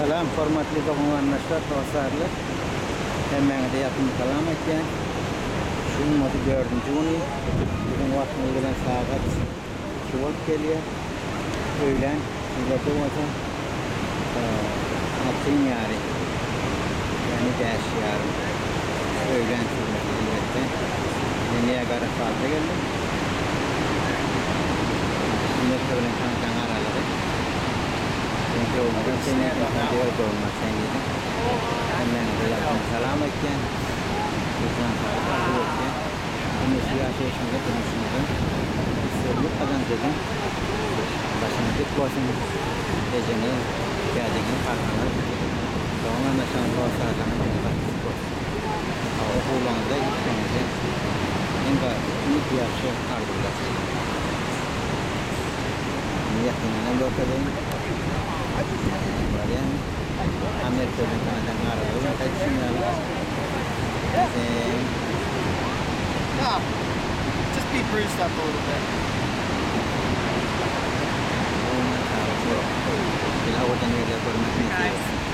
Salam hormatly dogan-garyndaşlar, dostarlar. Hemmäňize ýakymly salam aýtýan. Şu gün bolsa dördünji güni. Biziň wagtymyz bilen sagat 2 bolup gelýär. Öýlän sizlerde bolsa altyň ýary. Ýagny bäş ýarym. Öýlän sizlerde elbetde. Men Niagara Fallsa geldim. Amerika bilen Kanadanyň aralygy. Sen dogmadan sen nädip sen diýer dogma sen diýdim. Hemmäňize ýalkymly salam aýtýan. Jan saglyk arzuw etýän. Hemişe ýaşaýşyňyzda durmuşyňyzda üstünlik gazanç ediň. Başyňyz dik bolsun. Ejeňiz, dädeňiz, kakaňyz, dogan-garyndaşlaryňyz, dost-ýarlaryňyz diňe başy dik bolsun. Okuwlaryňyzda, işleriňizde iň ýagşy arzuwlar. Indi ýakyndan görkezeýin. Barýan Amerika bilen Kanadanyň aralygy bilen aýdyşym ýaly. No, just be bruised up a little bit. Umuman çagasy ýok. Şeýle owadan ýerleri görmek nesip etsin.